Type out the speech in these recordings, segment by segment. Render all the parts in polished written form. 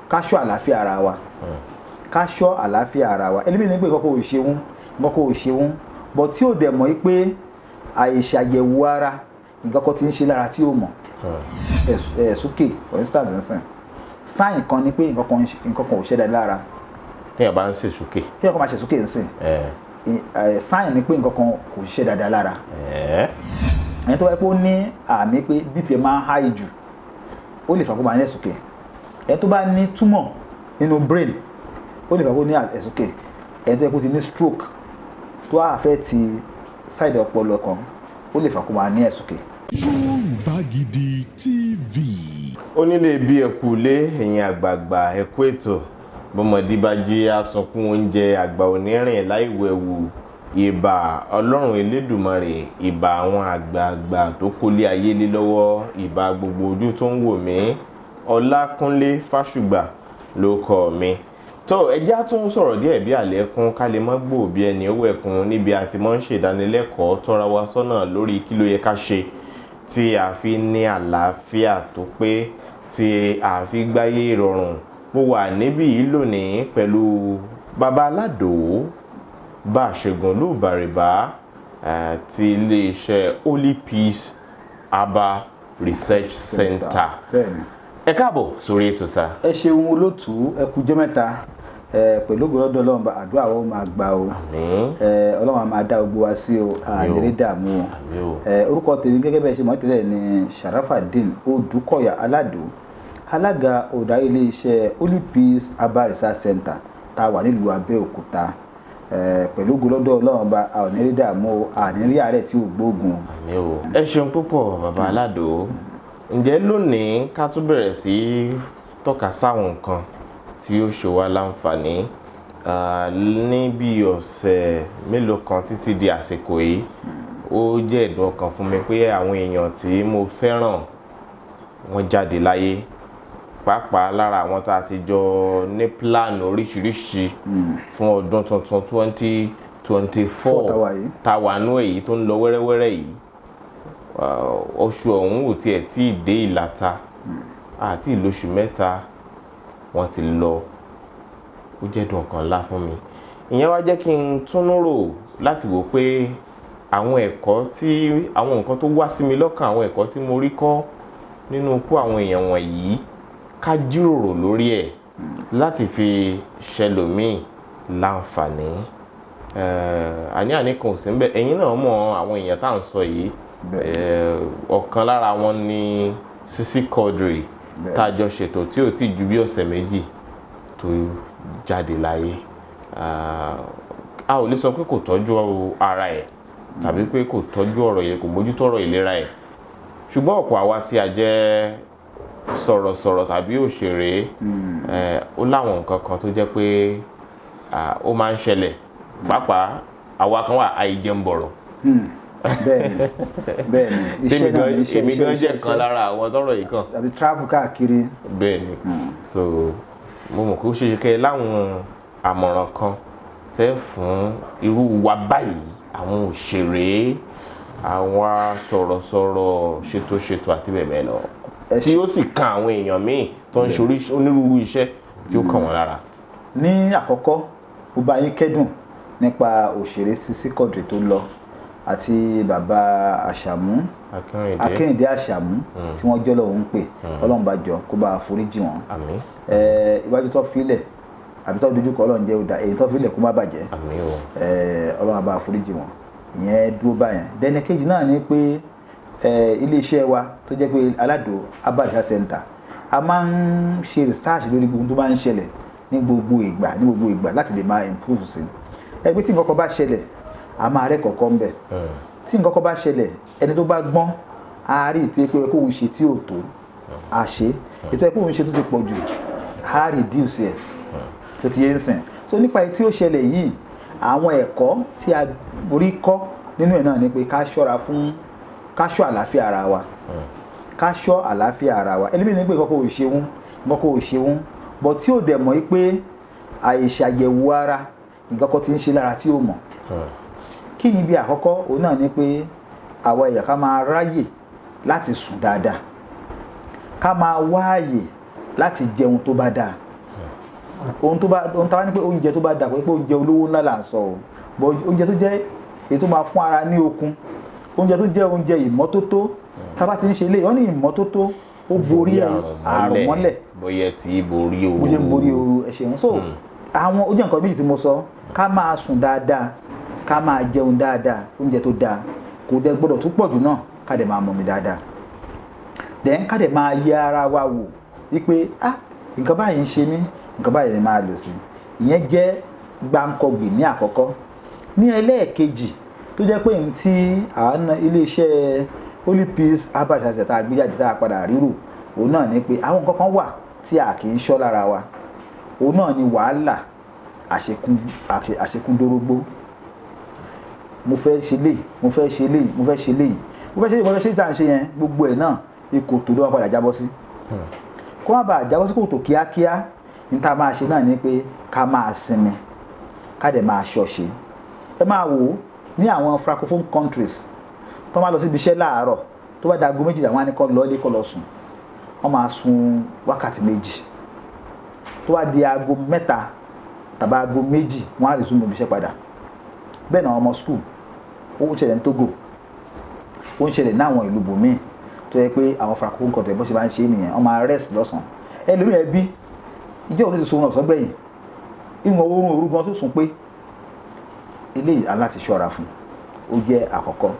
Ká ṣọ́ àlàáfíà ara wa, ká ṣọ́ àlàáfíà ara wa. Ẹlẹ́mìí ní pé nǹkan kò ṣeun, nǹkan kò ṣeun, but tí ò dẹ̀ mọ̀ pé àìṣàyẹ̀wò ara, nǹkan kan ti ń ṣe lára tí ò mọ̀. Ẹ̀sùkè, for instance, nsìn sign kan ni pé nǹkan kan ò ṣe dáadáa lára. Téèyàn bá ń ṣe sùkè. Kí nǹkan máa ṣe sókè nsìn, sign ni pé nǹkan kan kò ṣiṣẹ́ dáadáa lára. Ẹni tó bá yẹ kó ní àmì pé BP máa ń high jù, ó lè fà kó máa ní ẹ̀sùkè. Ẹni tó bá ní tumor nínú brain, ó lè fà kó ní ẹ̀sùkè. Ẹni tó yẹ kó ti ní stroke tó affect side ọpọlọ kan, ó lè fà kó máa ní ẹ̀sùkè. Yorùbá Gidi TV. Onílé bí, ẹkú lé, ẹ̀yin àgbààgbà, ẹkú ètò. Bọ́mọdé bá jí asunkún oúnjẹ, àgbà onírìn láìwẹ̀wù. Ìbà Ọlọ́run Elédùmarè, ìbà àwọn àgbààgbà tó kólé ayé lé lọ́wọ́, ìbà gbogbo ojú tó ń wò mí. Ọlákúnlé Fásùgbà ló kọ mi. Tó ẹjẹ́ á tún sọ̀rọ̀ díẹ̀ bí àlékún ká lè mọ́ gbò bí ẹni owó ẹ̀kún níbi àti mọ́ ń ṣèdánilẹ́kọ̀ọ́ tọ́ra wa sọ́nà lórí kí ló yẹ ká ṣe tí a fi ní àlàáfíà tó pé, tí a fi gbáyé ìrọ̀rùn. Mo wà níbí yìí lónìí pẹ̀lú baba aládòó Báṣẹ̀gùn Olúbàrìbá ti iléeṣẹ́ Holy Peace Herbal Research Center. Bẹ́ẹ̀ni. Ẹ káàbọ̀ sórí ètò sá. Ẹ ṣeun olótùú, ẹ kú jọ́ mẹ́ta. Ẹ pẹ̀lú ògo lọ́dọ̀ Ọlọ́run bá àdúrà wọn máa gbà o. Àmín. Ẹ Ọlọ́run á máa dá gbogbo wa sí o, ànírí dààmú o. Àmín o. Ẹ orúkọ tèmi, gẹ́gẹ́ bẹ́ẹ̀ ṣe mọ̀ tẹ́lẹ̀, ní Sharafadeen Odùkọ̀yà Aládò, alága olùdarí iléeṣẹ́ Holy Peace Herbal Research Center tá a wà nílùú Abẹ́òkúta. Ẹ pẹ̀lú ògo lọ́dọ̀ Ọlọ́run bá a ò ní rí dààmú o, àní rí àárẹ̀ tí ò gbóògùn o. Àmín o. Ẹ ṣeun púpọ̀, bàbá aládò. Ǹjẹ́ lónìí, ká tún bẹ̀rẹ̀ sí í tọ́ka sáwọn nǹkan tí ó ṣe wá láǹfààní. Ní bí ọ̀sẹ̀ mélòó kan títí di àsìkò yìí, ó jẹ́ ẹ̀dùn ọkàn fún mi pé àwọn èèyàn tí mo fẹ́ràn, wọ́n jáde láyé, pàápàá lára àwọn tá a ti jọ ní plan oríṣiríṣi fún ọdún tuntun 2024 tá a wà yìí. Tá a wà nú èyí tó ń lọ wẹ́rẹ́wẹ́rẹ́ yìí. Oṣù ọ̀hún ò tiẹ̀ tí ì dé ìlàta àti ìlóṣù 3, wọ́n ti lọ. Ó jẹ́ dùn ọkàn ńlá fún mi. Ìyẹn wá jẹ́ kí n túnú rò láti wò pé àwọn ẹ̀kọ́ tí àwọn nǹkan tó wá sí mi lọ́kàn, àwọn ẹ̀kọ́ tí mo rí kọ́ nínú ikú àwọn èèyàn wọ̀nyí, ká jíròrò lórí ẹ̀ láti fi ṣẹlòmíì láǹfààní. Àní àní kan ò sí níbẹ̀. Ẹ̀yin náà mọ̀ àwọn èèyàn tá à ń sọ yìí. Ọ̀kan lára wọn ni Sisi Quadri tá a jọ ṣètò tí ò tí ju bí ọ̀sẹ̀ 2 tó jáde láyé. A ò lè sọ pé kò tọ́jú ara ẹ̀ tàbí pé kò tọ́jú ọ̀rọ̀ yẹn, kò mójútó ọ̀rọ̀ ìlera ẹ̀, ṣùgbọ́n ọ̀pọ̀ àwa tí a jẹ́ sọ̀rọ̀sọ̀rọ̀ tàbí òṣèré, ó láwọn nǹkan kan tó jẹ́ pé ó máa ń ṣẹlẹ̀, pàápàá àwa kan wà, àìjẹun bọ̀rọ̀. Bẹ́ẹ̀ni, iṣẹ́ náà ni iṣẹ́. Èmi iṣẹ́ gan jẹ́ iṣẹ́ kan lára àwọn tọ́rọ̀ yìí kàn. Tàbí travel káàkiri. Bẹ́ẹ̀ni. So mo mọ̀ kó ṣe kẹ́ láwọn àmọ̀ràn kan tẹ́ fún irú wa báyìí, àwọn òṣèré, àwọn sọ̀rọ̀sọ̀rọ̀, ṣètòṣètò àti bẹ́ẹ̀ bẹ́ẹ̀ lọ, Ẹ tí ó sì kan àwọn èèyàn míì tó ń ṣe onírúurú iṣẹ́ tí ó kàn wọ́n lára. Ní àkọ́kọ́, mo bá yín kẹ́dùn nípa òṣèré Sisi Quadri tó lọ àti bàbá Àṣàmú. Akínrìndé. Akínrìndé Àṣàmú tí wọ́n jọ́ lọ́hùn ún pè. Ọlọ́run bá jọ kó bá foríjì wọn. Àmín. Iwájú tó filẹ̀ àbí tó dojúkọ, Ọlọ́run jẹ́ ó dá èyí tó filẹ̀ kó má bàjẹ́. Àmín o. Ọlọ́run á bá foríjì wọn. Ìyẹn dúró báyẹn. Dẹ́ni kejì náà ni pé iléeṣẹ́ wa tó jẹ́ pé Aládò Herbal Research Center, a máa ń ṣe research lórí gbogbo tó bá ń ṣẹlẹ̀ ní gbogbo ìgbà, ní gbogbo ìgbà, láti lè máa improve sí i. Ẹgbẹ́ tí nǹkan kan bá ṣẹlẹ̀, a máa rẹ́ kọ̀ọ̀kan ń bẹ̀. Tí nǹkan kan bá ṣẹlẹ̀, ẹni tó bá gbọ́n á rí ìtẹ́ pé kóun ṣe tí ò tó, á ṣe ètò ẹ̀, kóun ṣe tó ti pọ̀ jù, á reduce ẹ̀. Tó ti yé ń sìn. So nípa èyí tí ó ṣẹlẹ̀ yìí, àwọn ẹ̀kọ́ tí a rí kọ́ nínú ẹ̀ náà ni pé ká ṣọ́ra fún, ká ṣọ́ àlàáfíà ara wa, ká ṣọ́ àlàáfíà ara wa. Ẹlẹ́mìí ní pé nǹkan kò ṣeun, nǹkan kò ṣeun, but tí ò dẹ̀ mọ̀ pé àìṣàyẹ̀wò ara, nǹkan kan ti ń ṣe lára tí ò mọ̀. Kí ni ibi àkọ́kọ́? Òun náà ni pé àwa èèyàn, ká máa ráyè láti sùn dáadáa, ká máa wáàyè láti jẹun tó bá dáa. Ohun tó bá, ohun tá a bá ní pé oúnjẹ tó bá dà, pé oúnjẹ olówó ńlá là ń sọ o, but oúnjẹ tó jẹ́ èyí tó máa fún ara ní okun, oúnjẹ tó jẹ́ oúnjẹ ìmọ́tótó. Tá a bá ti ń ṣe eléyìí, wọ́n ní ìmọ́tótó ó borí àrùn mọ́lẹ̀. Bóyá tí borí ooru. Bó ṣe ń borí ooru, ẹ ṣeun. So àwọn ó jẹ́ nǹkan méjì tí mo sọ: ká máa sùn dáadáa, ká máa jẹun dáadáa, oúnjẹ tó dáa, kò dẹ̀ gbọ́dọ̀ tún pọ̀ jù náà, ká dẹ̀ máa mọmi dáadáa, then ká dẹ̀ máa yẹ ara wa wò wípé, ah, nǹkan báyìí ń ṣe mí, nǹkan báyìí ni máa lò sí. Ìyẹn jẹ́ gbáǹkọgbì ní àkọ́kọ́. Ní ẹlẹ́ẹ̀kejì, tó jẹ́ pé ní tí àwọn iléeṣẹ́ Holy Peace Herbal Research tá a gbé jáde, tá a padà rírò, òun náà ni pé àwọn nǹkan kan wà tí a kì í ṣọ́ lára wa. Òun náà ni wàhálà àṣekúndórógbó. Mo fẹ́ ṣe léyìí, mo fẹ́ ṣe léyìí, mo fẹ́ ṣe léyìí, mo fẹ́ ṣe léyìí, mo fẹ́ ṣe tá à ń ṣe yẹn, gbogbo ẹ̀ náà ikòtò ló wá padà jábọ́ sí. Kó má bàa jábọ́ sí kòtò kíákíá, ní tá a máa ṣe náà ni pé ká máa sinmi, ká dẹ̀ máa ṣọ̀ṣe. Ẹ máa wò ó ní àwọn francophone countries, tó máa lọ síbi iṣẹ́ láàárọ̀, tó bá dago 12, wọn á ní kó lọ ilé, kó lọ sùn. Wọ́n máa sun wákàtí 2. Tó bá di aago 3 tàbí aago 2, wọ́n á resume ibi iṣẹ́ padà. Bẹ́ẹ̀ náà ọmọ school. Ó ń ṣẹlẹ̀ ní Togo, ó ń ṣẹlẹ̀ ní àwọn ìlú bòmíì tó yẹ pé àwọn francophone country, bó ṣe máa ń ṣe nìyẹn. Wọ́n máa rest lọ́sàn-án. Ẹlòmíì, ẹbí ìjọ òní ti sun ọ̀sán gbẹ̀yìn, ìwọ̀n oorun òru gan tó sùn pé eléyìí aláti ṣọ́ra fún. Ó jẹ́ àkọ́kọ́.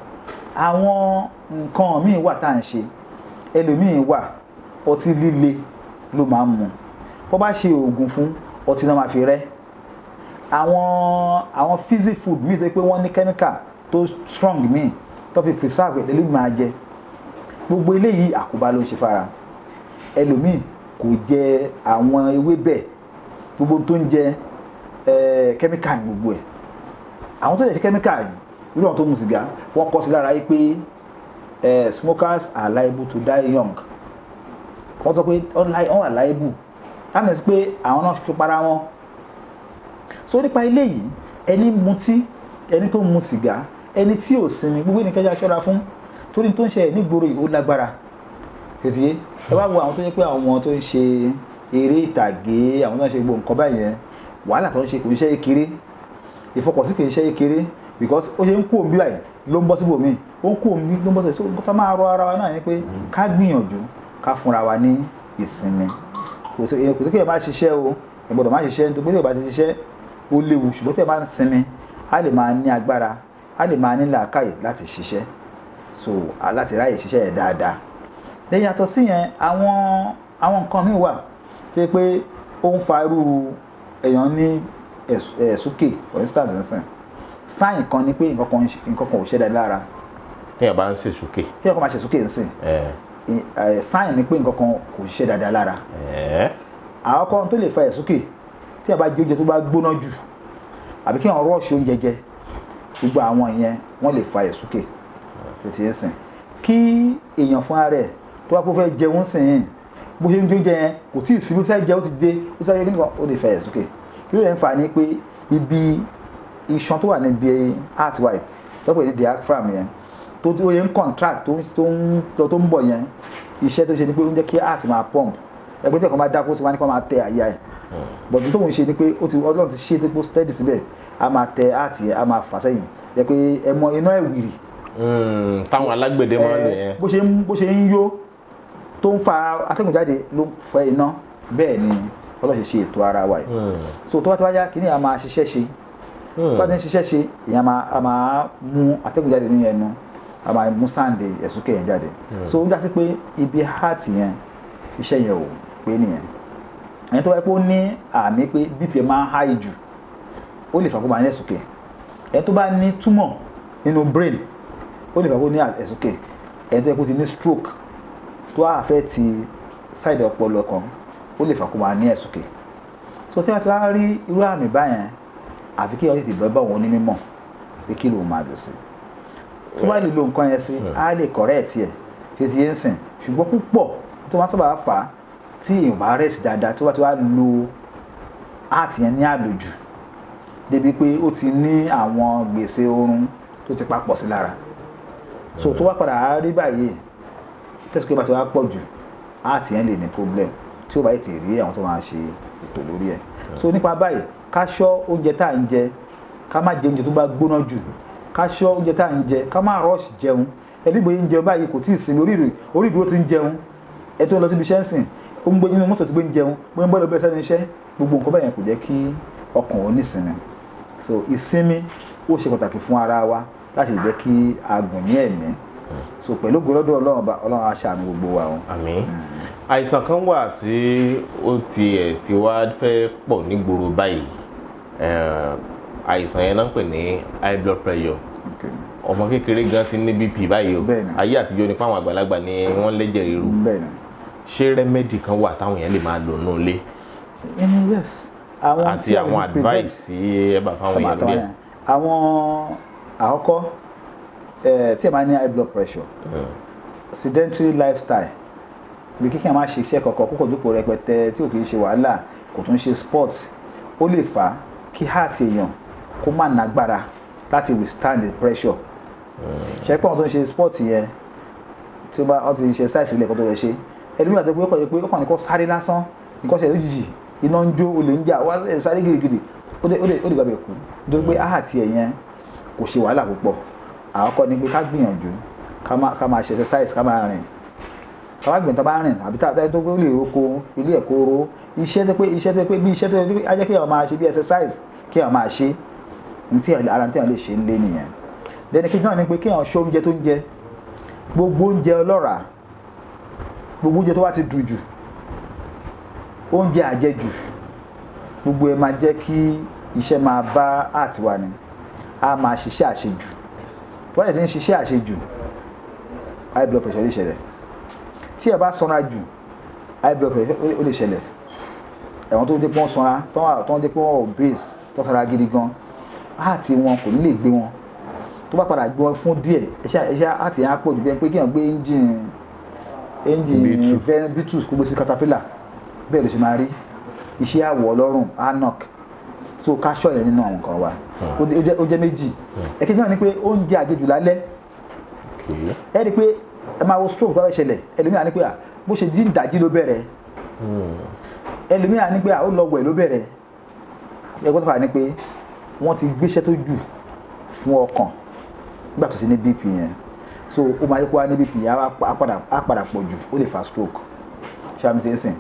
Àwọn nǹkan míì wà tá à ń ṣe. Ẹlòmíì wà, ọtí líle ló máa ń mu. Bó bá ṣe oògùn fún ọtí náà, máa fi rẹ́. Àwọn fizzy food míì tó yẹ pé wọ́n ní chemical tó strong míì tó fi preserve ẹ̀ lẹ́lòmíì máa jẹ. Gbogbo eléyìí, àkóbá ló ń ṣe fara. Ẹlòmíì kò jẹ àwọn ewébẹ̀. Gbogbo tó ń jẹ, chemical ní gbogbo ẹ̀. Àwọn tó lè ṣe chemical yìí, irú àwọn tó mu sìgá, wọ́n kọ sí lára yìí pé smokers are liable to die young. Wọ́n sọ pé wọ́n wà liable, that means pé àwọn náà fi para wọn. So nípa eléyìí, ẹni mutí, ẹni tó mu sìgá, ẹni tí ò sinmi, gbogbo ẹni kẹjá ṣọ́ra fún, torí tó ń ṣe nígboro yìí, ó lágbára kìtìyé. Ẹ wá wo àwọn tó yẹ pé àwọn tó ń ṣe eré ìtàgé, àwọn tó ń ṣe gbogbo nǹkan báyìí yẹn, wàhálà tó ń ṣe kò ń ṣe kékeré, ìfọkànsí kì í ṣe kékeré, because ó ṣe ń kú òǹbí báyìí ló ń bọ́ síbòmíì, ó ń kú òǹbí ló ń bọ́ síbòmíì. So nǹkan tó máa rọ ara wa náà ni pé ká gbìyànjú ká fúnra wa ní ìsinmi. Kò sí kí ẹ má ṣiṣẹ́ o, ẹ gbọ́dọ̀ má ṣiṣẹ́, nítorí pé tí ẹ bá ti ṣiṣẹ́, ó léwu. Ṣùgbọ́n tí ẹ bá ń sinmi, á lè máa ní agbára, á lè máa ní làákàyè láti ṣiṣẹ́, so láti ráyè ṣiṣẹ́ yẹn dáadáa. Lẹ́yìn, yàtọ̀ sí yẹn, àwọn nǹkan míì wà tí pé ó ń fa irú èèyàn ní ẹ̀sùkè. For instance, nsìn sign kan ni pé nǹkan kan ò ṣe dáadáa lára. Téèyàn bá ń ṣe sùkè. Kí ẹ̀kọ́ máa ṣe sókè nsìn, sign ni pé nǹkan kan kò ṣiṣẹ́ dáadáa lára. Àkọ́kọ́ tó lè fa ẹ̀sùkè, tí a bá jẹ oúnjẹ tó bá gbóná jù, àbí kí wọ́n rush oúnjẹ jẹ, gbogbo àwọn yẹn, wọ́n lè fa ẹ̀sùkè tó ti ń sìn. Kí èèyàn fún ara ẹ̀ tó bá kó fẹ́ jẹun sìn, bó ṣe ń jẹ oúnjẹ yẹn, kò tí ì sí, bó ti sáré jẹ, ó ti dé, ó ti sáré kí nìkan, ó lè fa ẹ̀sùkè. Kí ló lè ń fa ni pé ibi iṣan tó wà níbi heart white tó pè ní diaphragm yẹn, tó yẹ ń contract, tó ń lọ, tó ń bọ̀ yẹn, iṣẹ́ tó ṣe ni pé ó ń jẹ́ kí heart máa pump. Ẹgbẹ́ tí ẹ̀kan bá dákú sí wa ní kó máa tẹ àyà ẹ̀, but tó ń ṣe ni pé ó ti, Ọlọ́run ti ṣe tó pé steady síbẹ̀, a máa tẹ heart yẹn, a máa fà sẹ́yìn, jẹ́ pé ẹ mọ iná ẹ̀wìrì. Táwọn alágbẹ̀dẹ máa ń lò yẹn. Bó ṣe ń yó, tó ń fa atẹ́gùn jáde, ló ń fẹ́ iná. Bẹ́ẹ̀ ni Ọlọ́run ṣe ṣe ètò ara wa yìí. So tó bá ti wá yá, kíní a máa ṣiṣẹ́ ṣe. Tó bá ti ń ṣiṣẹ́ ṣe, ìyẹn a máa mú atẹ́gùn jáde ní ẹnu, a máa mú sound ẹ̀sùnkè yẹn jáde. So ó ń jásí pé ibi heart yẹn, iṣẹ́ yẹn ò pé nìyẹn. Ẹni tó bá yẹ pé ó ní àmì pé BP máa ń high jù, ó lè fà kó máa ní ẹ̀sùnkè. Ẹni tó bá ní tumor nínú brain, ó lè fà kó ní ẹ̀sùnkè. Ẹni tó yẹ kó ti ní stroke tó wá affect side ọpọlọ kan, ó lè fà kó máa ní ẹ̀sùnkè. So tí a ti wá rí irú àmì báyẹn, àfi kí wọ́n tètè bọ́ bá wọn onímọ̀ pé kí ló máa lò sí. Tó bá lè lo nǹkan yẹn sí, á lè correct ẹ̀ ṣe ti yẹn sìn. Ṣùgbọ́n púpọ̀ tó máa sábà fà á, tí èèyàn bá rest dáadáa, tó bá ti wá lo heart yẹn ní àlòjù, débi pé ó ti ní àwọn gbèsè oorun tó ti papọ̀ sí lára, so tó wá padà á rí báyìí, tẹ́sí pé bá ti wá pọ̀ jù, heart yẹn lè ní problem tí ó bá tètè rí àwọn tó máa ṣe. ètò lórí ẹ̀. So nípa báyìí, ká ṣọ́ oúnjẹ tá à ń jẹ, ká má jẹ oúnjẹ tó bá gbóná jù, ká ṣọ́ oúnjẹ tá à ń jẹ, ká má rush jẹun. Ẹni bóyá ń jẹun báyìí, kò tí ì sinmi, orí ìdúró ti ń jẹun. Ẹ tó ń lọ síbi iṣẹ́ ń sìn, ó ń gbé nínú mọ́tò tí gbé ń jẹun, bóyá ń bọ́ lọ bẹ́ẹ̀ sẹ́nu iṣẹ́, gbogbo nǹkan báyẹn kò jẹ́ kí ọkàn ò nísinmi. So ìsinmi ó ṣe pàtàkì fún ara wa láti lè jẹ́ kí a gùn ní ẹ̀mí. So pẹ̀lú ògo lọ́dọ̀ Ọlọ́run ọba, Ọlọ́run á ṣàánú gbogbo wa o. Àmín. Àìsàn kan wà tí ó tiẹ̀ ti wá fẹ́ pọ̀ nígboro báyìí. Àìsàn yẹn náà ń pè ní high blood pressure. Ọmọ kékeré gan ti ní BP báyìí o. Ayé àtijọ́ ni fáwọn àgbàlagbà ni wọ́n lẹ́jẹ̀ ríru. Ṣé remedy kan wà táwọn èèyàn lè máa lò nínú ilé? Yes, àwọn àti tí a lè àwọn fi prevent advice tí ẹ bá fáwọn èèyàn lórí ẹ̀. Àwọn àkọ́kọ́, tí ẹ máa ní high blood pressure, sedentary lifestyle, bí kíkẹ́ máa ṣe iṣẹ́ kankan, kókò jókòó rẹpẹtẹ tí ò kì í ṣe wàhálà, kò tún ṣe sport, ó lè fà á kí heart èèyàn kó má nágbára láti withstand the pressure. Ṣe pé àwọn tó ń ṣe sport yẹn, tí ó bá wọ́n ti ṣe exercise ilẹ̀ kó tó lọ ṣe, ẹlòmíràn tó pé ó kàn ṣe pé ó kàn ní kó sáré lásán, nǹkan ṣe lójijì, iná ń jó, olè ń jà, wá sáré gidigidi, ó lè gbàgbé kú nítorí pé heart ẹ̀ yẹn kò ṣe wàhálà púpọ̀. Àkọ́kọ́ ni pé ká gbìyànjú ká máa ṣe exercise, ká máa rìn. Ká má gbìyànjú, tá bá rìn àbí tá tó pé ó lè roko ilé ẹ̀kọ́, ro iṣẹ́ tó pé iṣẹ́ tó pé bí iṣẹ́ tó pé á jẹ́ kí èèyàn máa ṣe bí exercise, kí èèyàn máa ṣe ní tí ara tí èèyàn lè ṣe ń lé nìyẹn. Then kejì náà ni pé kí èèyàn ṣọ́ oúnjẹ tó ń jẹ. Gbogbo oúnjẹ ọlọ́ràá, gbogbo oúnjẹ tó bá ti dùn jù, oúnjẹ àjẹjù, gbogbo ẹ máa jẹ́ kí iṣẹ́ máa bá heart wa ni a máa ṣiṣẹ́ àṣejù. Tó bá dẹ̀ ti ń ṣiṣẹ́ àṣejù, high blood pressure lè ṣẹlẹ̀. Tí ẹ bá sanra jù, high blood pressure ó lè ṣẹlẹ̀. Ẹ̀wọ̀n tó dé pé wọ́n sanra, tó wà tó dé pé wọ́n obese, tó sanra gidi gan, heart wọn kò ní lè gbé wọn. Tó bá padà gbé wọn fún díẹ̀, ẹṣẹ́ heart yẹn á pọ̀ jù, bí ẹni pé kéèyàn gbé engine Beetle. Beetle kó gbé sí caterpillar, bẹ́ẹ̀ ló ṣe máa rí iṣẹ́ àwọ̀ ọlọ́run anok. So ká ṣọ́ yẹn nínú àwọn nǹkan wa. Ó jẹ́ méjì. Ẹ̀kejì náà ni pé oúnjẹ àjẹjù lálẹ́. Ẹ rí i pé ẹ máa wo stroke tó bá fẹ́ ṣẹlẹ̀, ẹlòmíràn ní pé à bó ṣe jí ìdájí ló bẹ̀rẹ̀, ẹlòmíràn ní pé à ó lọ wẹ̀ ló bẹ̀rẹ̀. Ẹgbẹ́ tó fà ní pé wọ́n ti gbéṣẹ́ tó jù fún ọkàn nígbà tó ti ní BP yẹn. So ó máa yẹ kó wá ní BP yẹn, á padà pọ̀ jù, ó lè fa stroke. Ṣáà ti ń sìn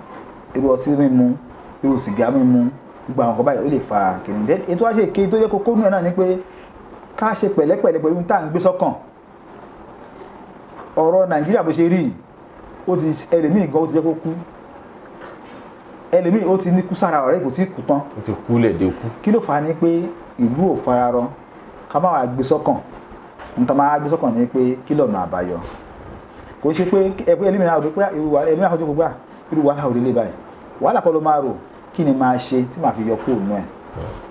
irú ọtí mímu, irú sìgá mímu, gbogbo àwọn nǹkan báyìí, ó lè fa kìnìún. Then ètò wá ṣe èké tó yẹ kókó nù ẹ̀ náà ni pé ká ṣe pẹ̀lẹ́pẹ̀lẹ́ pẹ̀lú tá à ń gbé sọ́kàn. Ọ̀rọ̀ Nàìjíríà bó ṣe rí yìí, ó ti ẹlòmíì gan, ó ti jẹ́ kó kú. Ẹlòmíì ó ti ní kú sára ọ̀rẹ́, kò tí ì kú tán. Ó ti kú lẹ̀ dé kú. Kí ló fà á ni pé ìlú ò fararọ. Ká má wàá gbé sọ́kàn. Níta máa gbé sọ́kàn ni pé kí lọ́nà àbáyọ. Kò ṣe pé ẹ pé ẹlòmíì náà rò pé irú wàhálà, ẹlòmíì àkọ́jọ́ gbà irú wàhálà ò lè báyìí, wàhálà kọ́ ló máa rò, kí ni máa ṣe tí màá fi yọ kúrò nù ẹ̀.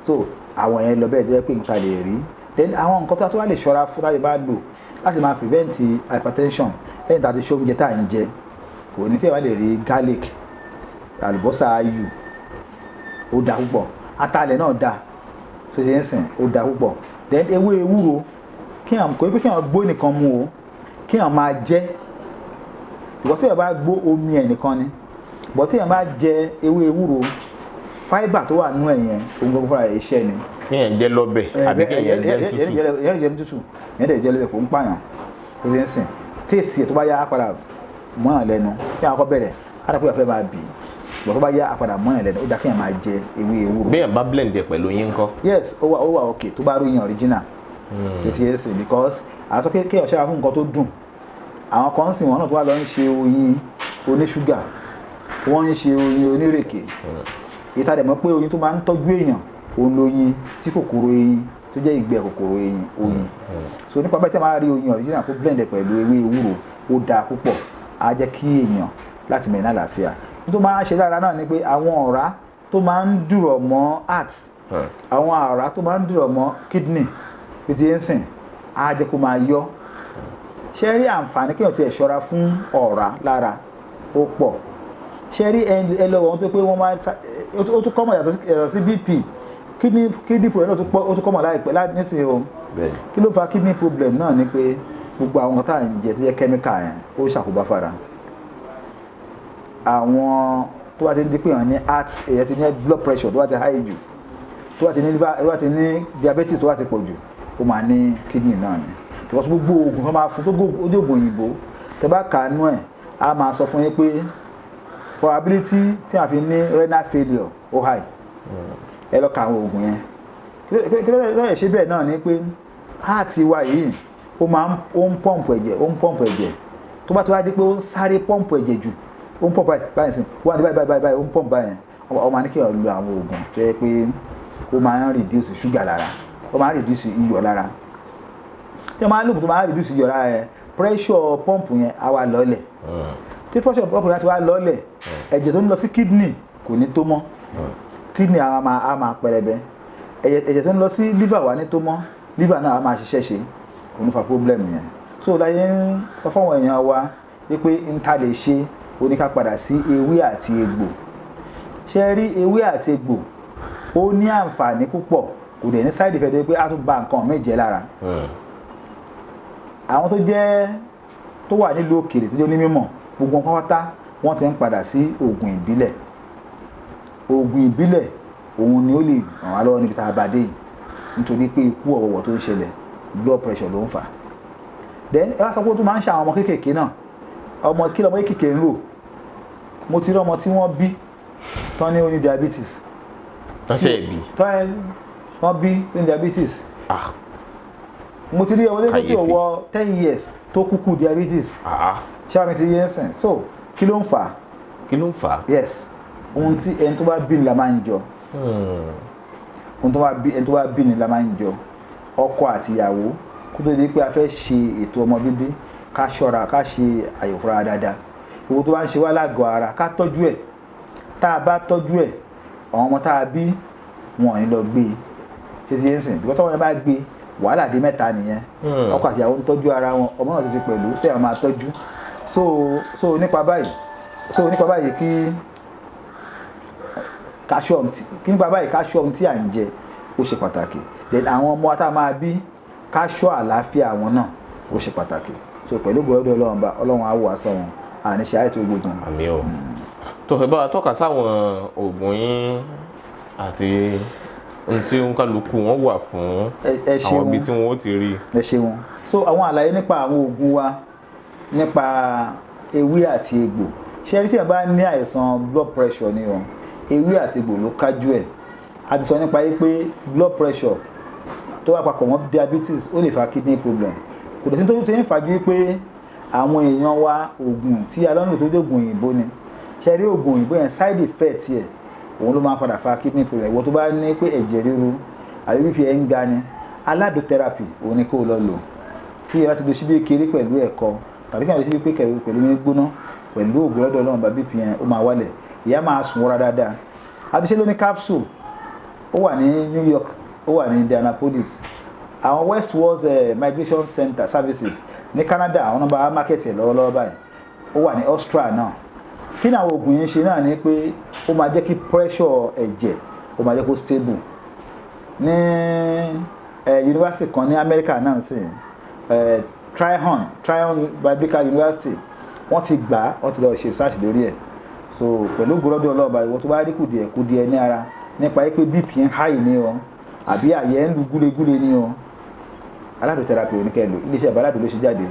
So àwọn yẹn lọ bẹ́ẹ̀ jẹ́ pé nǹkan lè rí. Then àwọn nǹkan tó wá lè ṣọ́ra fún láti bá lò láti máa prevent hypertension lẹ́yìn tá a ti ṣe oúnjẹ tá à ń jẹ, kò ní tí ẹ bá lè rí garlic, àlùbọ́sà ayù, ó dáa púpọ̀. Atalẹ̀ náà dáa tó ṣe ń sìn, ó dáa púpọ̀. Then ewé ewúro, kí àwọn kò ní pé kí àwọn gbó nìkan mu o, kí àwọn máa jẹ, because tí ẹ bá gbó omi ẹ̀ nìkan ni, but tí ẹ bá jẹ ewé ewúro, fibre tó wà nínú ẹ̀ yẹn, òun gbogbo fúnra rẹ̀ iṣẹ́ ni. Kéèyàn jẹ lọ́bẹ̀ àbí kéèyàn jẹ tútù? Ìyẹn jẹ tútù, ìyẹn dẹ̀ jẹ lọ́bẹ̀, kò ń pààyàn. Ó ṣe ń sìn taste ẹ̀, tó bá yá, á padà mọ́yàn lẹ́nu. Kí àwọn akọ bẹ̀rẹ̀, á dà pé ọ̀fẹ́ máa bì í, but tó bá yá, á padà mọ́yàn lẹ́nu. Ó dá kéèyàn máa jẹ ewé ewúro. Béèyàn bá blend ẹ̀ pẹ̀lú yín ńkọ́? Yes, ó wà okay tó bá ròyìn original tó ti yẹ sìn, because àṣọ kéèyàn ṣọ́ra fún nǹkan tó dùn. Àwọn kan sì, wọn náà tó wà lọ ń ṣe oyin oníṣúgà, wọ́n ń ṣe oyin onírèké. Ìta dẹ̀ mọ̀ pé oyin tó máa ń tọ́jú èèyàn, òun lóyin tí kòkòrò eyín tó jẹ́ ìgbẹ́ kòkòrò eyín oyin. So nípa bẹ́ẹ̀, tí a máa rí oyin original kó blend ẹ̀ pẹ̀lú ewé ewúro, ó dáa púpọ̀. Á jẹ́ kí èèyàn láti mẹ́rin àlàáfíà. Tó máa ń ṣe lára náà ni pé àwọn ọ̀rá tó máa ń dùrọ̀ mọ́ heart, àwọn ọ̀rá tó máa ń dùrọ̀ mọ́ kidney bí ti ń sìn, á jẹ́ kó máa yọ. Ṣé rí àǹfààní kéèyàn tiẹ̀ ṣọ́ra fún ọ̀rá lára, ó pọ̀. Ṣé rí ẹ lọ́wọ́ ohun tó pé wọ́n máa ó tún common yàtọ̀ sí BP, kidney problem náà tún pọ̀, ó tún common láìpẹ́ nísìnyí o. Kí ló fa kidney problem náà ni pé gbogbo àwọn nǹkan tá à ń jẹ tó jẹ́ chemical yẹn, ó ṣàkóbá fara àwọn Tó bá ti ń di pé èèyàn ní heart, èèyàn ti ní blood pressure tó bá ti high jù, tó bá ti ní liver, tó bá ti ní diabetes tó bá ti pọ̀ jù, ó máa ní kidney náà ni, because gbogbo oògùn tó máa fún tó ó dé, oògùn òyìnbó tẹ bá kà á nú ẹ̀, á máa sọ fún yín pé probability tí a fi ní renal failure ó high. Ẹ lọ ka àwọn oògùn yẹn. Kí ló lè ṣe bẹ́ẹ̀ náà ni pé heart wa yìí, ó máa ń, ó ń pump ẹ̀jẹ̀, ó ń pump ẹ̀jẹ̀. Tó bá ti wá di pé ó ń sáré pump ẹ̀jẹ̀ jù, ó ń pump báyìí báyìí sìn wọ́n á di báyìí báyìí báyìí, ó ń pump báyìí, ó máa ní kí èèyàn lo àwọn oògùn tó yẹ pé ó máa ń reduce sugar lára, ó máa ń reduce iyọ̀ lára. Tí wọ́n máa ń lògùn tó máa ń reduce iyọ̀ lára yẹn, pressure pump yẹn á wá lọ́lẹ̀. Tí pressure pump yẹn á ti wá lọ́lẹ̀, ẹ̀jẹ̀ tó ń lọ sí kidney kò ní tó mọ́, kidney á máa pẹlẹbẹ. Ẹ̀jẹ̀ tó ń lọ sí liver wà ní tó mọ́, liver náà á máa ṣiṣẹ́ ṣe, kò ní fa problem yẹn. So láyé ń sọ fáwọn èèyàn wa wípé n ta lè ṣe oníká padà sí ewé àti egbò. Ṣe rí, ewé àti egbò ó ní àǹfààní púpọ̀, kò dẹ̀ ní side effect pé á tún ba nǹkan míì jẹ́ lára. Àwọn tó jẹ́ tó wà nílùú òkèèrè, tó jẹ́ onímọ̀, gbogbo nǹkan pátá wọ́n ti ń padà sí oògùn ìbílẹ̀. Oògùn ìbílẹ̀ òun ni ó lè ràn wá lọ́wọ́ níbi tá a bá dé yìí, nítorí pé ikú ọ̀wọ̀wọ̀ tó ń ṣẹlẹ̀, blood pressure ló ń fà á. Then ẹ wá sọ pé ó tún máa ń ṣe àwọn ọmọ kéékèèké náà. Ọmọ kí lọmọ kéékèèké ń rò? Mo ti rí ọmọ tí wọ́n bí tán ní ó ní diabetes. Tán ṣe bí? Tán wọ́n bí tó ní diabetes. Ah. Mo ti rí ọmọdé tó ti Kàyéfì. wọ 10 years tó kúkú diabetes. Ah. Ṣé àmì ti yé ń sìn? So kí ló ń fà á? Kí ló ń fà á? Yes, ohun tí ẹni tó bá bí ni la máa ń jọ. Ohun tó bá bí, ẹni tó bá bí ni la máa ń jọ. Ọkọ àti ìyàwó, kó tó di pé a fẹ́ ṣe ètò ọmọ bíbí, ká ṣọ́ra, ká ṣe àyẹ̀wò fúnra dáadáa. Owó tó bá ń ṣe wá lágọ̀ọ́ ara, ká tọ́jú ẹ̀. Tá a bá tọ́jú ẹ̀, àwọn ọmọ tá a bí wọn ò ní lọ gbé e. Ṣé ti yé ń sìn? Bíkọ́ tọ́wọ́n yẹn bá gbé, wàhálà dé mẹ́ta nìyẹn. Ọkọ àti ìyàwó ń tọ́jú ara wọn, ọmọ náà ti ti pẹ̀lú tẹ́yàn máa tọ́jú. So nípa báyìí, kí nípa báyìí, ká ṣọ́ ohun tí à ń jẹ, ó ṣe pàtàkì. Then àwọn ọmọ wa tá a máa bí, ká ṣọ́ àlàáfíà wọn náà, ó ṣe pàtàkì. So pẹ̀lú gbọ́dọ̀ Ọlọ́run bá Ọlọ́run á wò wá sọ wọn, àní ṣe àárẹ̀ tó gbógun. Àmín o. Tó ẹ bá wa tọ́ka sáwọn oògùn yín àti ohun tí kálukú wọn wà fún, Ẹ àwọn ṣeun. ibi tí wọn ó ti rí. Ẹ ṣeun. So àwọn àlàyé nípa àwọn oògùn wa, nípa ewé àti egbò. Ṣé rí, tí ẹ bá ní àìsàn blood pressure ni o, ewé àti egbò ló kájú ẹ̀. A ti sọ nípa yìí pé blood pressure tó wà papọ̀ mọ́ diabetes, ó lè fa kidney problem. Kò dẹ̀ sí tó ṣe ń fàájú pé àwọn èèyàn wa, oògùn tí a lọ́nà tó dé, oògùn òyìnbó ni. Ṣé rí, oògùn òyìnbó yẹn, side effect ẹ̀ òun ló máa ń padà fa kidney problem. Ìwọ tó bá ní pé ẹ̀jẹ̀ ríru àbí BP ẹ̀ ń ga ni, aládò therapy òun ni kó o lọ lò. Tí ẹ bá ti lo síbí kéré pẹ̀lú ẹ̀kọ tàbí kí ẹ lo síbí kékeré pẹ̀lú omi gbóná, pẹ̀lú ògùn lọ́dọ̀ Ọlọ́run bá, BP yẹn ó máa wálẹ̀, ìyá máa sùn wọ́ra dáadáa. A ti ṣe lóní capsule, ó wà ní New York, ó wà ní Indianapolis, àwọn West Woods Migration Center Services ní Canada, àwọn nọ́mbà market ẹ̀ lọ́wọ́lọ́wọ́ báyìí. Ó wà ní Austria náà. Kí ni àwọn oògùn yẹn ṣe náà ni pé ó máa jẹ́ kí pressure ẹ̀jẹ̀, ó máa jẹ́ kó stable. Ní university kan ní Amẹ́ríkà náà sì, Tryon Biblical University, wọ́n ti gbà á, wọ́n ti lọ ṣe research lórí ẹ̀. So pẹ̀lú gbọ́dọ̀ ọlọ́ọ̀bà, ìwọ tó bá rí kùdìẹ̀ kùdìẹ̀ ní ara nípa pé BP ń high ní o, àbí àyẹ̀ ń lu gúlegúle ní o, aládò therapy oníkẹ́ lò. Iléeṣẹ́ ìbálàdò ló ṣe jáde.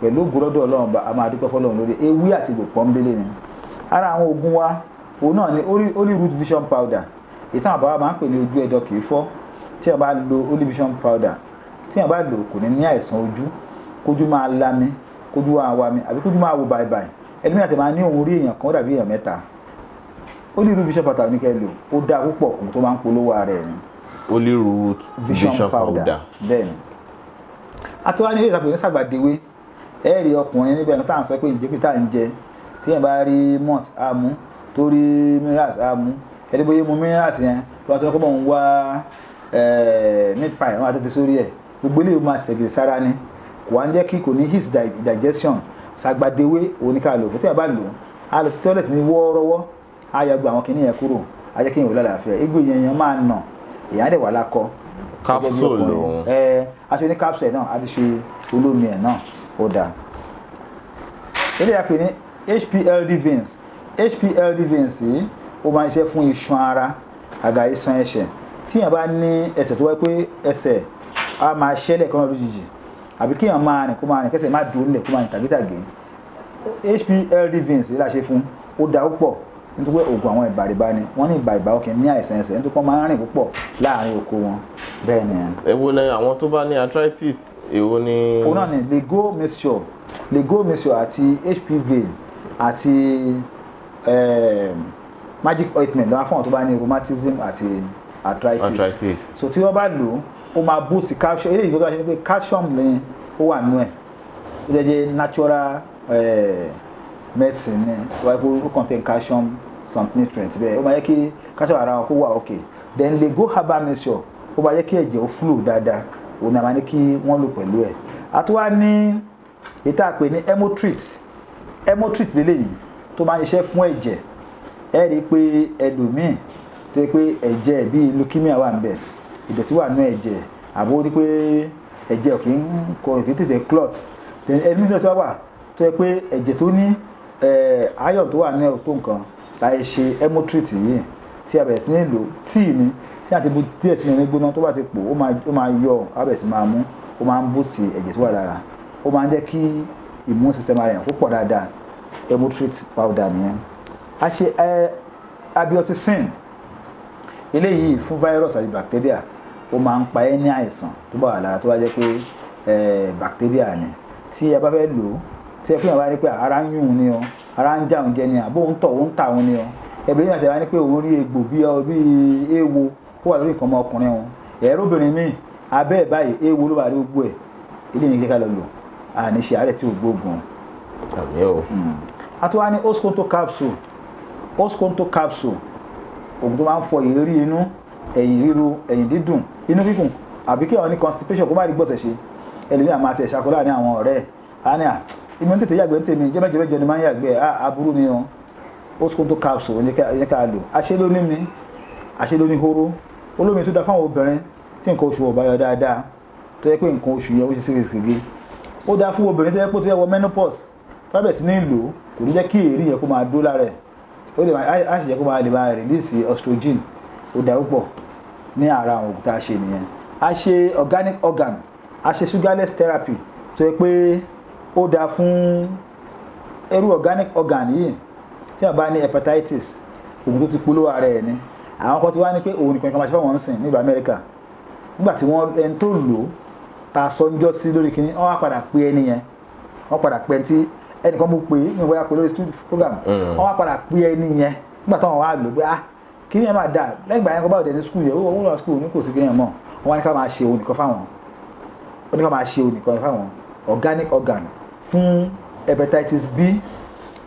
Pẹ̀lú gbọ́dọ̀ Ọlọ́run bá, a máa dúpẹ́ fọlọ́run lórí ewé àti egbò pọ́nbélé ni. Ara àwọn oògùn wa òun náà ni holy root vision powder, èyí táwọn bàbá máa ń pè ní ojú ẹ̀dọ̀ kì í fọ́. Tí a bá lo holy vision powder, tí a bá lò, kò ní ní àìsàn ojú, kójú máa lami, kójú máa wami, àbí kójú máa wò bàìbàì. Ẹlòmíràn tẹ̀ máa ní òun rí èèyàn kan, ó dàbí èèyàn mẹ́ta. Holy root vision powder ní kẹ́ lò, ó dáa púpọ̀. Òun tó máa ń polówó ara ẹ̀ ni. Holy root vision powder. Bẹ́ẹ̀ ni. Àti wá ní ilé ìtàkùn ní sàgbàdéwé. Ẹ rí ọkùnrin níbẹ̀ tá à ń sọ pé ìjẹ́pẹ́ tá à ń jẹ, tí yẹn bá rí malt á mú, tó rí minerals á mú. Ẹni bóyá mu minerals yẹn tó bá tó ní kó bọ̀ ń wá meat pie, wọ́n á tó fi sórí ẹ̀. Gbogbo eléyìí máa ṣẹ̀gẹ̀ sára ni, kò wá ń jẹ́ kí kò ní his digestion. Sàgbàdéwé òun ní ká lò fún. Tí yẹn bá lò, á lọ sí toilet ní wọ́ọ́rọ́wọ́, á yọ gbogbo àwọn kìnìyàn yẹn kúrò, á jẹ́ kí èèyàn ò lálàáfíà. Egbò yẹn yẹn máa nà, èèyàn á dẹ̀ wà lákọ. Capsule lòun. Ẹ aṣọ ní capsule náà, a ti ṣe olómi ẹ̀ náà, ó dáa. Eléyà pè ní HPLD veins. HPLD veins yìí ó máa ń ṣiṣẹ́ fún iṣan ara, àgà iṣan ẹsẹ̀. Tí èèyàn bá ní ẹsẹ̀ tó wáyé pé ẹsẹ̀ á máa ṣẹlẹ̀ kan lójijì, àbí kí èèyàn máa rìn kó máa rìn kẹsẹ̀ má dúró nílẹ̀, kó máa rìn tàgétàgé, HPLD veins yìí la ṣe fún. Ó da púpọ̀ nítorí pé oògùn àwọn ìbàrìbá ni wọ́n ní. Ìbàrìbá ọkàn ní àìsàn ẹsẹ̀ nítorí pé wọ́n máa ń rìn púpọ̀ láàrin oko wọn. Bẹ́ẹ̀ ni. Èwo ni àwọn tó bá ní arthritis, èwo ni? Òun náà ni Lego mixture, Lego mixture àti HPV àti magic ointment lọ́wọ́ fún àwọn tó bá ní rheumatism àti arthritis. Arthritis. So tí wọ́n bá lò ó, ó máa boost calcium. Eléyìí tó bá ṣe ni pé calcium ni ó wà nínú ẹ̀. Ó jẹ́ natural medicine ni wáyé pé ó contain calcium, some nutrients. Bẹ́ẹ̀ ó máa jẹ́ kí calcium ara wọn kó wà okay. Then Lego herbal mixture, ó máa jẹ́ kí ẹ̀jẹ̀ ó flow dáadáa. Òun náà máa ní kí wọ́n lò pẹ̀lú ẹ̀. A tún wá ní èyí tá a pè ní hemotrit. Hemotrit lélẹ́yìí tó máa ń ṣiṣẹ́ fún ẹ̀jẹ̀. Ẹ rí i pé ẹlòmíì tó yẹ pé ẹ̀jẹ̀ bíi leukemia wà níbẹ̀, ìdọ̀tí wà nínú ẹ̀jẹ̀, àbó rí pé ẹ̀jẹ̀ kì í kò kì í tètè clot. Then ẹlòmíì tó wà tó yẹ pé ẹ̀jẹ̀ tó ní iron tó wà ní ẹ̀ tó nǹkan láì ṣe hemotrit yìí tí a bẹ̀rẹ̀ sí ní lò. Tíì ni tí a ti bu díẹ̀ sínú omi gbóná, tó bá ti pò, ó máa yọ, á bẹ̀rẹ̀ sí máa mú. Ó máa ń boost ẹ̀jẹ̀ tó wà lára, ó máa ń jẹ́ kí immune system ara yẹn kó pọ̀ dáadáa. Hemotrit powder nìyẹn. A ṣe abioticin eléyìí fún virus àti bacteria. Ó máa ń pa ẹ́ ní àìsàn tó bá wà lára, tó bá jẹ́ pé bacteria ni. Tí ẹ bá fẹ́ lò ó, tí ẹ pé yàn bá ní pé ara ń yún un ni o, ara ń já òun jẹ ni, àbó ń tọ̀ ó ń tà òun ni o, ẹbí yàn tẹ̀ wá ní pé òun rí egbò bí éwo ó wà lórí nǹkan ọmọkùnrin òun, ẹ̀rọ obìnrin míì abẹ́ ẹ̀ báyìí éwo ló bá rí gbogbo ẹ̀, eléyìí ní kíkà lọ lò. Àní ṣe àárẹ̀ tí ò gbóògùn. Àmín o. A tún wá ní osconto capsule. Osconto capsule, oògùn tó máa ń fọ ìrírí inú, ẹ̀yìn ríro, ẹ̀yìn dídùn, inú kíkùn, àbí kí àwọn ní constipation kó má rí gbọ̀nsẹ̀ ṣe. Ẹlòmíì àmọ́ àti ẹ̀ṣà kó láàrin àwọn ọ̀rẹ́ ẹ̀ á ní à ìmọ̀ tètè yàgbẹ́ ń tèmi jẹ́ mẹ́jọ mẹ́jọ ni máa ń yàgbẹ́ à aburú ni o. Osconto capsule ní ká lò. Àṣẹ ló ní mi, àṣẹ ló ní hóró olómi tó da fáwọn obìnrin tí nǹkan oṣù ò bá yọ dáadáa, tó yẹ pé nǹkan oṣù yẹn ó ṣe ségesège. Ó dáa fún obìnrin tó yẹ pé tó yẹ wọ menopause, tó bá bẹ̀ sí ní lò, kò ní jẹ́ kí èrí yẹn kó máa dó lára ẹ̀. Ó lè máa á sì jẹ́ kó máa lè máa release estrogen. Ó dáa púpọ̀. Ní ara àwọn òògùn tá a ṣe nìyẹn. A ṣe organic organ, a ṣe sugarless therapy tó yẹ pé ó dáa fún irú organic organ yìí tí a bá ní hepatitis. Òògùn tó ti polówó ara ẹ̀ ni. Àwọn kan ti wá ní pé òun nìkan kan máa ṣe fáwọn ń sìn nílùú Amẹ́ríkà. Nígbà tí wọ́n ẹni tó lò ó ta sọ ń jọ́ sí lórí kinní, wọ́n wá padà pé ẹni yẹn, wọ́n padà pé ẹni tí ẹnìkan mú pé ní bóyá pé lórí studio program. Wọ́n wá padà pé ẹni yẹn nígbà táwọn wá lò pé ah, kinní yẹn máa dà. Lẹ́yìn ìgbà yẹn, kó bá òde ní school yẹn, ó wọ́n lọ school ní kò sí kinní yẹn mọ́. Wọ́n wá ní ká máa ṣe òun nìkan fáwọn, ó ní ká máa ṣe òun nìkan fáwọn. Organic organ fún hepatitis B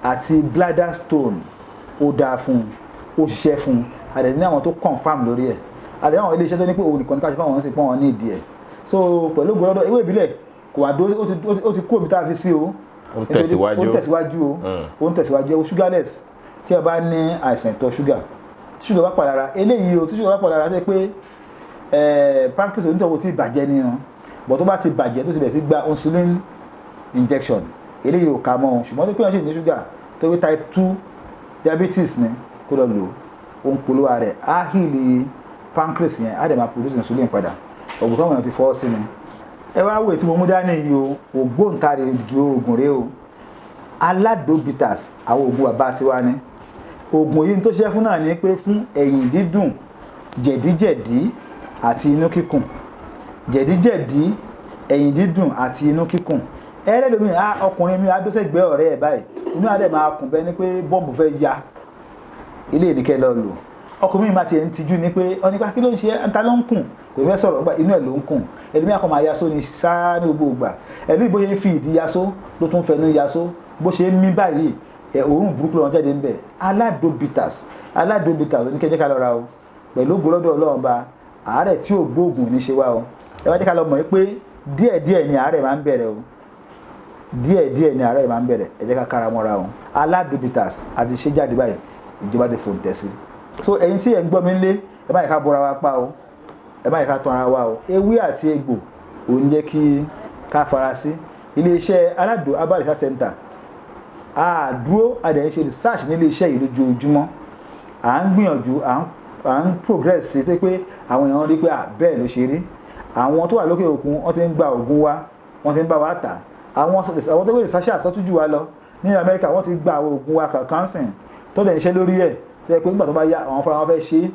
àti bladder stone, ó dáa fún un, ó ṣiṣẹ́ fún un. Àdẹ̀ ní àwọn tó confirm lórí ẹ̀, àdẹ̀ ní àwọn iléeṣẹ́ tó ní pé òun nìkan ní ká ṣe fáwọn, sì pọ́n wọn ní ìdí ẹ̀. So pẹ̀lú gbọ́dọ̀ ewé ìbílẹ̀ kò wá dó, ó ti kú omi tá a fi sí o. Ó ń tẹ̀síwájú. Ó ń tẹ̀síwájú o, ó ń tẹ̀síwájú. Ẹ wo sugarless, tí a bá ní àìsàn ìtọ̀ ṣúgà, tí ṣúgà bá pọ̀ lára eléyìí o, tí ṣúgà bá pọ̀ lára, tó yẹ pé pancreas onítọ̀wọ̀ tí bàjẹ́ ni o, but tó bá ti bàjẹ́, tó ti bẹ̀rẹ̀ sí gba insulin injection, eléyìí ò ká mọ́ o. Ṣùgbọ́n tó pé wọ́n ṣì ní ṣúgà tó wí type 2 diabetes ni, kó lọ lò ó, ń polówó rẹ̀, á heal pancreas yẹn, á dẹ̀ máa produce insulin padà. Ògùn táwọn èèyàn ti fọwọ́ sí ni. Ẹ wá wò tí mo mú dání yìí o, ògbóǹtarìgì oògùn rèé o, Alado Bitters. Àwọn oògùn bàbá tiwa ni. Oògùn yìí tó ṣiṣẹ́ fún náà ni pé fún ẹ̀yìn dídùn, jẹ̀díjẹ̀dí àti inú kíkùn. Jẹ̀díjẹ̀dí, ẹ̀yìn dídùn àti inú kíkùn. Ẹlẹ́lómi ọkùnrin mi adósẹ́gbẹ́ ọ̀rẹ́ ẹ̀ báyìí, inú adé máa kùn bẹ́ẹ̀ ni pé bọ́ǹbù fẹ́ ya. Ilé ìníkẹ́ lọ lò. Ọkùnrin mi máa ti ń tijú ni pé ọ nípa kí ló ń ṣe ẹ́, ta ló ń kùn, kò fẹ́ sọ̀rọ̀ nípa inú ẹ̀ ló ń kùn. Ẹlòmíì akọ máa yaṣó ni sáá ní gbogbo ìgbà. Ẹlòmíì bó ṣe ń fi ìdí yaṣó ló tún fẹnu yaṣó, bó ṣe ń mí báyìí ẹ, òórùn burúkú lọ́wọ́ jáde ń bẹ̀. Alado Bitters, Alado Bitters oníkẹ́jẹ́ ká lọ ra o. Pẹ̀lú ògo lọ́dọ̀ Ọlọ́run ba, àárẹ̀ tí ò gbóògùn ní ṣe wá o. Ẹ wá jẹ́ ká lọ mọ̀ pé díẹ̀díẹ̀ ni àárẹ̀ máa ń bẹ̀rẹ̀ o, díẹ̀díẹ̀ ni àárẹ̀ máa ń bẹ̀rẹ̀. Ẹ jẹ́ ká kára mọ́ra o. Alado Bitters àti ṣe jáde báyìí, ìjọba ti fòǹtẹ̀ sí. So ẹ̀yin tí ẹ̀ ń gbọ́ mi lé, ẹ má yẹ ká bọ́ra wa pa o, ẹ má yẹ ká tán ara wa o. Ewé àti egbò ò ń jẹ́ kí ká fara sí iléeṣẹ́ Alado Herbal Research Center. A dúró, a dẹ̀ ń ṣe research nílé iṣẹ́ yìí lójoojúmọ́. À ń gbìyànjú, à ń progress sí tó pé àwọn èèyàn rí pé à bẹ́ẹ̀ ló ṣe rí. Àwọn tó wà lókè òkun, wọ́n ti ń gba oògùn wa, wọ́n ti ń bá wa tà. Àwọn tó gbé researchers tó tún jù wá lọ ní Amẹ́ríkà, wọ́n ti gba àwọn oògùn wa kankan sìn, tó dẹ̀ ń ṣe lórí ẹ̀, tó yẹ pé nígbà tó bá yá, àwọn fúnra wọn fẹ́ ṣe é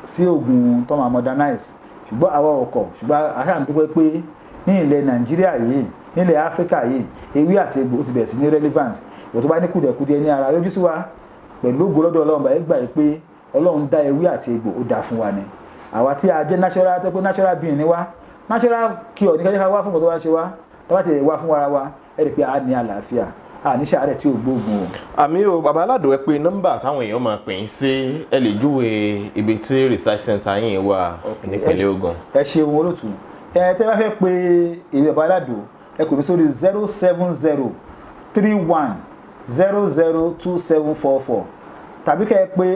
sí oògùn tó máa modernize. Ṣùgbọ́n àwa ọkọ̀, ṣùgbọ́n a ṣáà ń dúpẹ́ pé ní ilẹ̀ Nàìjíríà yìí, nílẹ̀ Áfíríkà yìí, ewé àti egbò ó ti bẹ̀rẹ̀ sí ní relevant. Ìwọ tó bá ní kùdìẹ̀kudiẹ ní ara, yọjú sí wa pẹ̀lú ògo lọ́dọ̀ Ọlọ́run. Báyìí gbà yìí pé Ọlọ́run dá ewé àti egbò, ó dá fún wa ni. Àwa tí a jẹ́ natural, tó pé natural being ni wá, natural cure ní kájá wá fún nǹkan tó wá ń ṣe wá. Tó bá ti lè wá fún ara wa, ẹ rí i pé a ní àlàáfíà, a ní ṣàárẹ̀ tí ò gbóògùn o. Àmín o. Bàbá Aládò, ẹ pé nọ́mbà táwọn èèyàn máa pè ń sí, ẹ lè júwe ibi tí research center yìí wà nípínlẹ̀ Ògùn. Ẹ ṣeun, olóòtú. Ẹ tẹ́ bá fẹ́ pe èmi Bàbá Aládò, ẹ pè mí sórí 07031002744, tàbí kẹ́ ẹ pè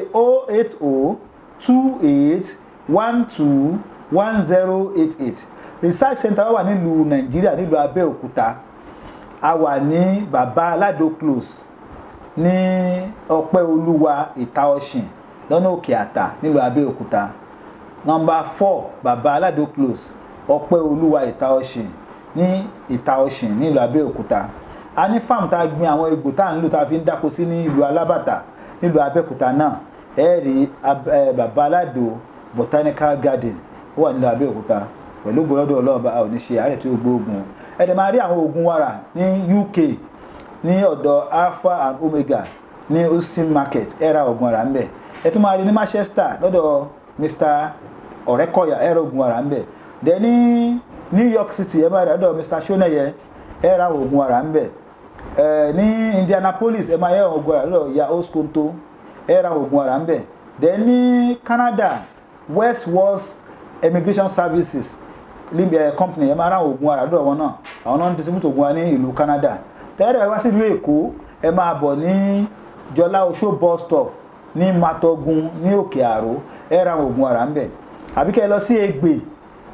08028121088. Research center wà nílùú Nàìjíríà, nílùú Abẹ́òkúta. A wà ní Bàbá Aládò Close ní Ọpẹ́ Olúwa, Ìta Ọ̀sìn, lọ́nà Òkè Àtà, nílùú Abẹ́òkúta. Number 4, Bàbá Aládò Close, Ọpẹ́ Olúwa, Ìta Ọ̀sìn, ní Ìta Ọ̀sìn, nílùú Abẹ́òkúta. A ní farm tá a gbin àwọn egbò tá à ń lò, tá a fi ń dáko sí, ní ìlú Alábàtà, nílùú Abẹ́òkúta náà. Ẹ rí Bàbá Aládò Botanical Garden, ó wà nílùú Abẹ́òkúta. Pẹ̀lú gbọ́dọ̀ Ọlọ́ọ̀bá, a ò ní ṣe àárẹ̀ tí ó gbóògùn. Ẹ dẹ̀ máa rí àwọn oògùn wàrà ní UK, ní ọ̀dọ̀ Alpha and Omega ní Houston Market. Ẹ ra oògùn ara ńbẹ̀. Ẹ tún máa rí ní Manchester lọ́dọ̀ Mr Ọ̀rẹ́kọ̀yà, ẹ ra oògùn ara ńbẹ̀. Dẹ̀ ní New York City, ẹ máa rí lọ́dọ̀ Mr Shoneye, ẹ ra oògùn ara ńbẹ̀. Ẹ ní Indianapolis, ẹ máa rí oògùn ara lọ́dọ̀ ya Oskonto, ẹ ra oògùn ara ńbẹ̀. Dẹ̀ ní Canada, West Wars Immigration Services Company, ẹ máa ra oògùn ara lọ́dọ̀ wọn náà. Àwọn náà ń distribute oògùn wa ní ìlú Canada. Tẹ́lẹ̀ wá sílùú Èkó, ẹ máa bọ̀ ní Jọlá Oṣó bus stop ní Matogun ní Òkè Àró, ẹ ra oògùn ara ńbẹ̀. Àbí kẹ́ ẹ lọ sí Ègbè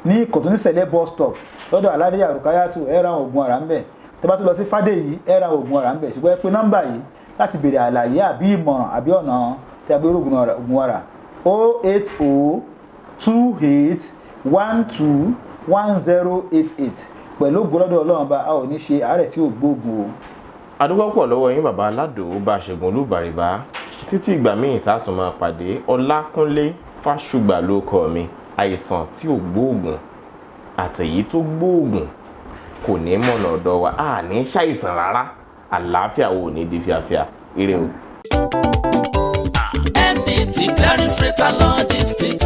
ní Kòtúnísẹ̀lẹ̀ bus stop lọ́dọ̀ Aládé Àrùkáyàtù, ẹ ra oògùn ara ńbẹ̀. Tẹ́ bá tún lọ sí Fádèyí, ẹ ra oògùn ara ńbẹ̀. Ṣùgbọ́n ẹ pè nọ́mbà yìí láti béèrè àlàyé àbí ìmọ̀ràn àbí ọ̀nà tí a gbé oògùn ara: 08028121088. Pẹ̀lú ògo lọ́dọ̀ Ọlọ́run bá, a ò ní ṣe àárẹ̀ tí ò gbóògùn o. Adúgbò pọ̀ lọ́wọ́ yín, Bàbá Aládò bá ṣègùn olúbàrìbá. Títí ìgbà míì tá a tún máa pàdé, Ọlákúnlé Fásùgbà ló kọ mi. Àìsàn tí ò gbóògùn àtẹ̀yí tó gbóògùn kò ní mọ̀nà ọ̀dọ̀ wa. A ní ṣàìsàn rárá, àlàáfíà wo ní di fíafíà. Ire o. MDT Clearing Freight and Logistics,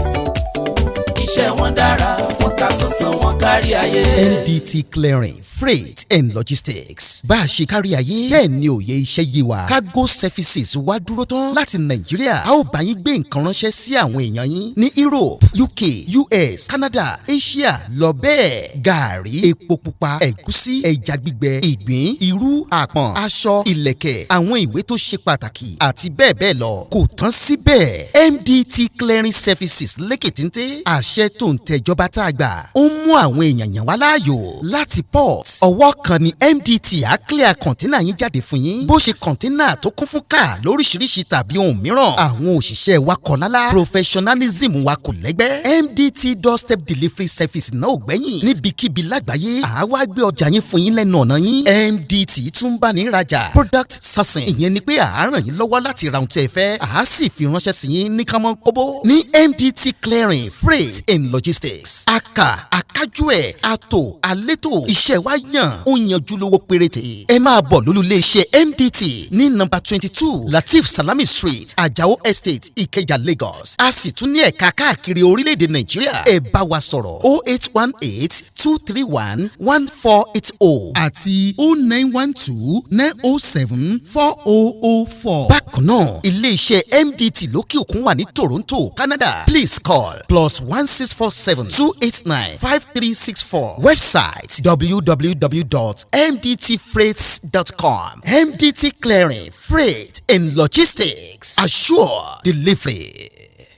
iṣẹ́ wọn dára, wọ́n ta sánsán, wọn kárí ayé. MDT Clearing Freight and Logistics, bá a ṣe kárí ayé bẹ́ẹ̀ ni òye iṣẹ́ yé wa. Cargo services wá dúró tán láti Nàìjíríà. A ó bá yín gbé nǹkan ránṣẹ́ sí àwọn èèyàn yín ní Europe, UK, US, Canada, Asia lọ bẹ́ẹ̀. Gàárì, epo pupa, ẹ̀gúsí, ẹja gbígbẹ, ìgbín, irú, àpọ̀n, aṣọ, ìlẹ̀kẹ̀, àwọn ìwé tó ṣe pàtàkì àti bẹ́ẹ̀ bẹ́ẹ̀ lọ. Kò tán síbẹ̀, MDT Clearing Services lékè téńté. Àṣẹ tó ń tẹjọba tá a gbà ó ń mú àwọn èèyàn yàn wá láàyò láti port. Ọwọ́ kan ni MDT á clear container yín jáde fún yín, bó ṣe container tó kún fún káà lóríṣiríṣi tàbí ohun mìíràn. Àwọn òṣìṣẹ́ wa kọ̀ lálá, professionalism wa kò lẹ́gbẹ́. MDT doorstep delivery service náà ò gbẹ́yìn. Níbikíbi lágbàáyé, àá wá gbé ọjà yín fún yín lẹ́nu ọ̀nà yín. MDT tún bá ní rajà, product sourcing, ìyẹn ni pé àá ràn yín lọ́wọ́ láti ra ohun tí ẹ fẹ́, àá sì fi ránṣẹ́ sí yín ní kánmọ́ kóbó. Ní MDT Clearing Freight and Logistics, aka akájú ẹ̀, àtò àlétò, iṣẹ́ wa yàn, ó yanjú, lówó péréte. Ẹ máa bọ̀ lólú iléeṣẹ́ MDT ní nọ́mbà 22 Latif Salami Street, Ajao Estate, Ìkẹjà, Lagos. A sì tún ní ẹ̀ka káàkiri orílẹ̀-èdè Nàìjíríà. Ẹ bá wa sọ̀rọ̀ 08182311480 àti 09129074004. Bákan náà, ilé-iṣẹ́ MDT lókè òkun wà ní Toronto, Canada. Please call +16472895364. Website www.mdtfreights.com. MDT Clearing Freight and Logistics, assure delivery.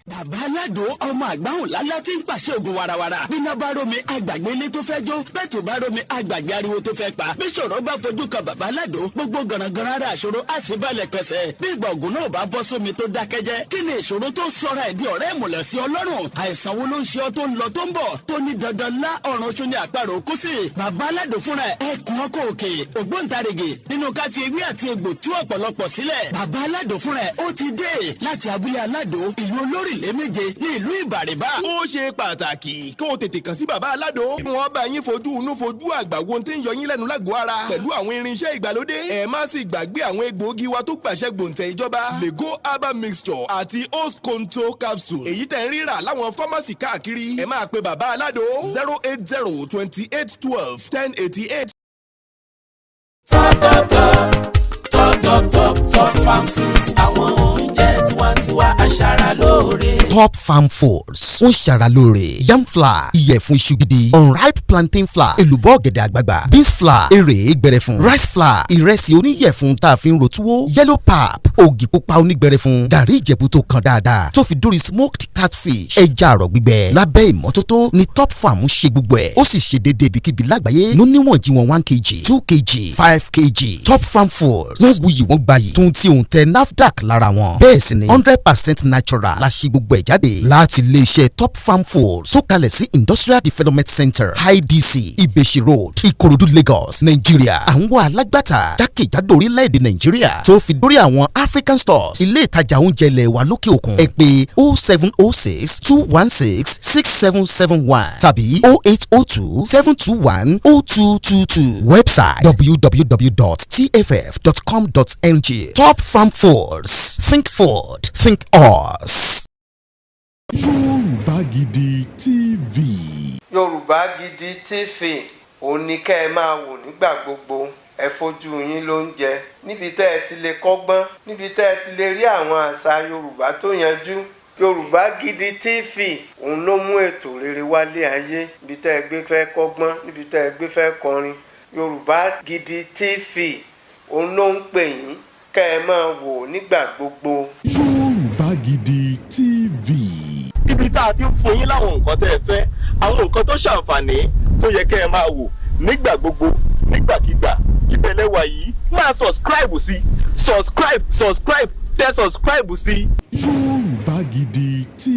Bàbá Aládò, ọmọ àgbáhùn lálá tí ń pàṣẹ ògùn warawara. Bíná bá rómi, àgbàgbé ilé tó fẹ́ jó. Bẹ́ẹ̀ tó bá rómi, àgbàgbé ariwo tó fẹ́ pa. Bí ṣòro bá fojú kan bàbá Aládò, gbogbo gànàgànà ara àṣòro á sì balẹ̀ pẹ̀sẹ̀. Bí ìgbà ògùn náà bá bọ́ sómi tó dákẹ́jẹ́, kí ni ìṣòro tó sọra ẹ̀ di ọ̀rẹ́ ìmùlẹ̀ sí Ọlọ́run? Àìsàn wo ló ń ṣe ọ tó ń lọ tó ń bọ̀, tó ní dandan lá ọ̀run oṣù ní àparò kú sí? Bàbá Aládò fúnra ẹ̀, ẹkùn ọkọ̀ òkè, ògbóǹtarìgì nínú ká fi ewé àti egbò tú ọ̀pọ̀lọpọ̀ sílẹ̀. Bàbá Aládò fúnra ẹ̀, ó ti dé láti abúlé Aládò, ìlú olórílẹ̀ méje ní ìlú Ìbàrìbà. Ó ṣe pàtàkì kó o tètè kàn sí bàbá Aládò. Wọ́n bá yín fojú inú fojú àgbà wo tí ń yọ yín lẹ́nu lágọ̀ọ́ ara pẹ̀lú àwọn irinṣẹ́ ìgbàlódé. Ẹ má sì gbàgbé àwọn egbòogi wa tó gbàṣẹ gbòǹtẹ̀ ìjọba, Lego herbal mixture àti Osconto capsule, èyí tẹ̀ ń rírà láwọn pharmacy káàkiri. Ẹ máa pe bàbá Aládò 08028121088. Top top top top top top Top Farm Foods, àwọn oúnjẹ tiwantiwa, aṣara lóore. Top Farm Foods ń ṣara lóore. Yam flour, ìyẹ̀fun iṣu gidi, unripe plantain flour, èlùbọ́ ọ̀gẹ̀dẹ̀ àgbagbà, beans flour, èrè gbẹrẹfun, rice flour, ìrẹsì oníyẹ̀fun tá a fi ń ro túwó, yellow pap, ògì pupa onígbẹrẹfun, gàrí Ìjẹ̀bú tó kan dáadáa, tó fi dórí smoked catfish, ẹja àrọ̀ gbígbẹ. Lábẹ́ ìmọ́tótó ni Top Farm ń ṣe gbogbo ẹ̀. Ó sì ṣe déédéé ibikíbi lágbàáyé ló níwọ̀n jí wọn, 1 kg, 2 kg, 5 kg. Top Farm Foods, wọ́n wuyì, wọ́n gbayì, tún tí òun tẹ NAFDAC lára wọn. Bẹ́ẹ̀ sì ni 100% natural la ṣe gbogbo ẹ̀ jáde láti iléeṣẹ́ Top Farm Foods tó kalẹ̀ sí Industrial Development Center, IDC, Ìbèṣì Road, Ìkòròdú, Lagos, Nàìjíríà. Àwọn alágbàtà jákèjádò orílẹ̀-èdè Nàìjíríà tó fi dórí àwọn African stores, ilé ìtajà oúnjẹ ilẹ̀ wa lókè òkun. Ẹ pè 07062166771 tàbí 08027210222. Website www.tff.com.ng. Top Farm Foods, think food, think us. Yorùbá Gidi TV. Yorùbá Gidi TV, òun ni kẹ́ ẹ máa wò nígbà gbogbo. Ẹ fojú yín ló ń jẹ níbi tẹ́ ẹ ti lè kọ́gbọ́n, níbi tẹ́ ẹ ti lè rí àwọn àṣà Yorùbá tó yanjú. Yorùbá Gidi TV, òun ló mú ètò rere wálé ayé. Níbi tẹ́ ẹ gbé fẹ́ kọ́gbọ́n, níbi tẹ́ ẹ gbé fẹ́ kọrin, Yorùbá Gidi TV, òun ló ń pè yín kẹ́ ẹ máa wò nígbà gbogbo. Yorùbá Gidi TV. Ibi tá a ti ń fún yín láwọn nǹkan tẹ́ ẹ fẹ́, àwọn nǹkan tó ṣàǹfààní tó yẹ kẹ́ ẹ máa wò nígbà gbogbo, nígbàkigbà, ibẹ̀ lẹ́wà yìí. Máa subscribe sí, subscribe, subscribe, tẹ subscribe sí. Yorùbá Gidi TV.